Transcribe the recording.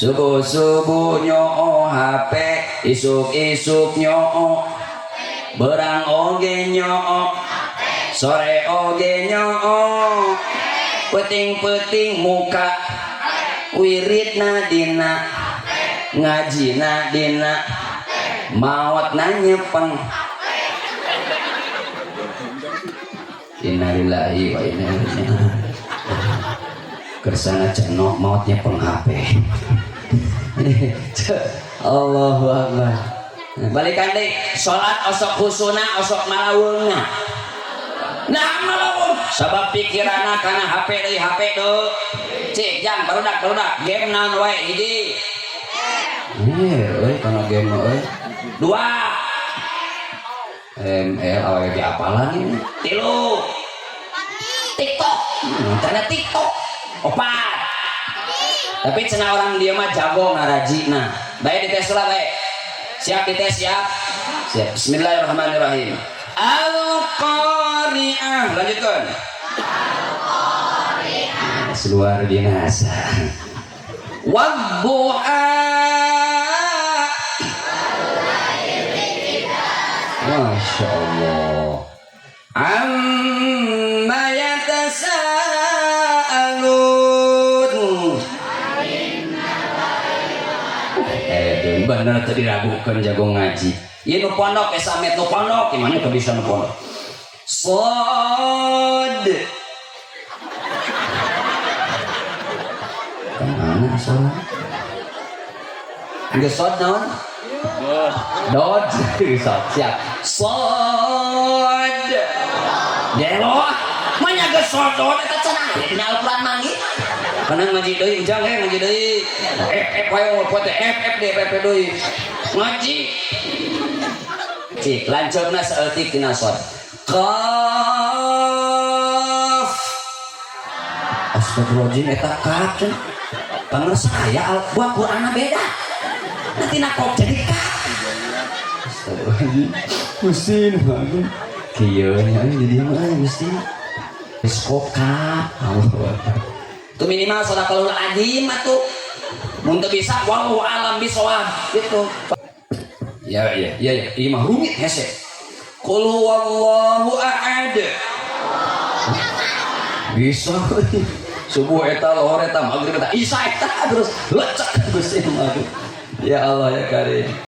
Subuh-subuh nyoo HP, isuk-isuk nyoo, berang oge nyoo, sore oge nyoo, peuting-peuting muka, wiridna dina, ngajina dina, maotna nyepeng. Innalillahi wa inna ilaihi raji'un. Kersana cenok maot nyepeng HP. Allahu Akbar. Balikan deh, salat osok husuna osok malaweungna. Nah malawung sabab pikiranna kana HP deui HP deui. Cik jang barudak barudak game naon wae hiji. Eh euy kana game mah euy. Dua. ML awewe ge apalan ini. Tilu. TikTok. Karena TikTok. Opat. Tapi cenah orang dia mah jago ngarajina. Baik dites lah baik. Siap dites siap. Siap. Bismillahirrahmanirrahim. Al-Qari'ah. Lanjutkan. Al-Qari'ah. Luar biasa. Wadduha. Masya Allah. Amma yatasaalun. Eh, bener tadi ragukan jago ngaji. Ieu nu pondok esamet nu pondok, gimana teu bisa nu pondok. Sod. Kemana sholat? Geus sod naon? Dod. Sod, siap. Sod. Gelo. Manya geus sod dod eta cenah dina Al-Qur'an manggih. Kana ngaji deui ujang eh ngaji deui. F F wae poe teh F F D F F deui. Ngaji. Cik, lanceukna saeutik tina sod. Qaf. Astagfirullahaladzim eta kaf cenah. Pangersa aya buah Qur'anna beda. Nanti kop jadi kaf. Astagfirullahaladzim. Gusti nu agung. Kieu nya jadi mah Gusti. Geus kop kaf. Allahu Akbar. Itu minimal sadaqallahul adzim atuh. Mun teu bisa wallahu alam bisawab gitu. Ya ya ya ya, ieu mah rumit hese. Qul huwallahu ahad. Bisa subuh eta lohor eta maghrib eta isya eta terus lecek Gusti mah. Ya Allah ya Karim.